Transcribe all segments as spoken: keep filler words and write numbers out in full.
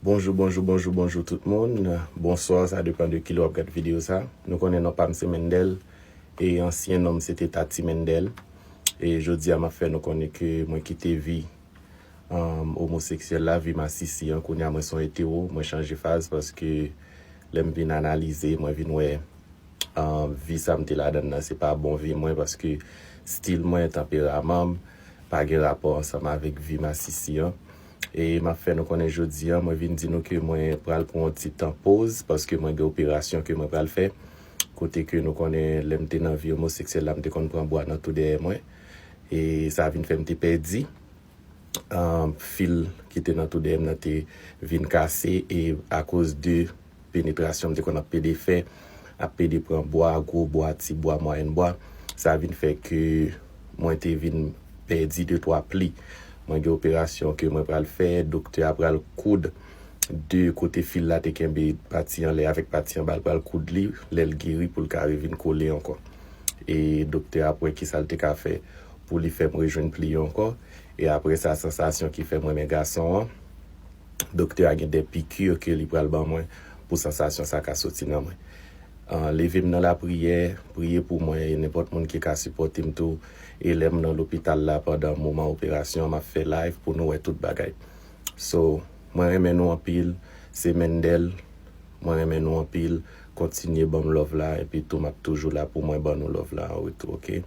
Bonjou, bonjou, bonjou, bonjou tout moun. Bonswa, sa depann de kilè w ap gad videyo sa. Nou konnen non pa m se Mendel, e ansyen non m se te Tati Mendel. E jodi a m ap fè nou konnen ke mwen kite vi um, omoseksyèl la, vi masisi an. Kounye a mwen se yon etero, mwen chanje faz paske lè m vin analize, mwen vin wè um, vi sa m te ladan nan, se pa bon vi mwen paske stil mwen, tanperaman m, pa gen rapò ansanm avèk vi masisi an. E m ap fè nou konnen jodi a, mwen vin di nou ke mwen pral pran yon ti tan poz paske mwen gen operasyon ke mwen pral fè. Kote ke nou konnen lè m te nan vi omoseksyèl la, m te konn pran bwa nan tou dèyè mwen. E sa vin fè m te pèdi um, fil ki te nan tou dèyè m nan te vin kase e akoz de penetrasyon m te konn ap pede fè, ap pede pran bwa, gwo bwa, ti bwa, mwayèn bwa, sa vin fè ke mwen te vin pèdi de twa pli. Mwen gen operasyon ke mwen pral fè, doktè a pral koud de kote fil la te kenbe pati anlè avèk pati anba, l pral koud li, lè l geri pou l ka revin kole ankò. E doktè a ap wè kisa l te ka fè pou li fè m rejwenn pli yo ankò. E apre sa, sansasyon ki fè m renmen gason an, doktè a gen de piki ke li pral ban mwen pou sansasyon sa ka soti nan mwen. An, leve m nan lapriyè, priye pou mwen, e nenpòt moun ki ka sipòte m tou. E lè m nan lopital la pandan moman operasyon, m ap fè live pou nou wè tout bagay. So, mwen renmen nou anpil, se Mendel, mwen renmen nou anpil, kontinye ban m love la, epi tou m ap toujou la pou mwen ban nou love la an retou, oke?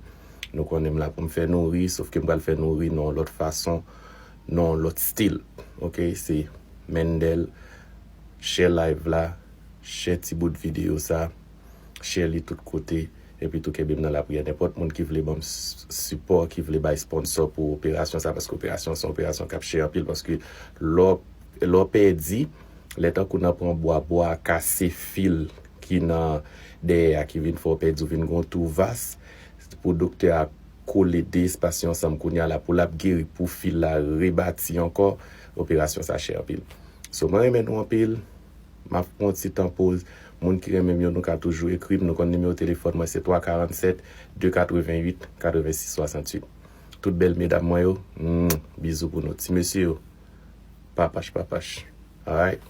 Nou konnen m la pou m fè nou ri, sof ke m pral fè nou ri nan yon lòt fason, nan yon lòt stil, oke? Se Mendel, share live la, share ti bout videyo sa, share li tout kote, epi tou kenbe m nan lapriyè. Nenpòt moun ki vle ban m s-, sipò, ki vle bay sponsò pou operasyon sa, paske operasyon se yon operasyon k ap chè anpil, paske lè w, lè w pèdi, lè tankou nan pran bwa, bwa a kase fil ki nan dèyè a ki vin fè w pèdi, ou vin gen yon twou vas, pou doktè a kole de espas yo ansanm kounye a la pou l ap geri, pou fil la rebati ankò, operasyon sa chè anpil. So, mwen renmen nou anpil, m ap pran yon ti tan poz. Moun ki renmen m yo, nou ka toujou ekri m, nou konn nimewo telefòn mwen, se twa karannsèt, de katrevenn uit, katrevensis swasanntuit. Tout bèl medam mwen yo, mm, bizou pou nou. Ti mesye yo, papach, papach. Alright?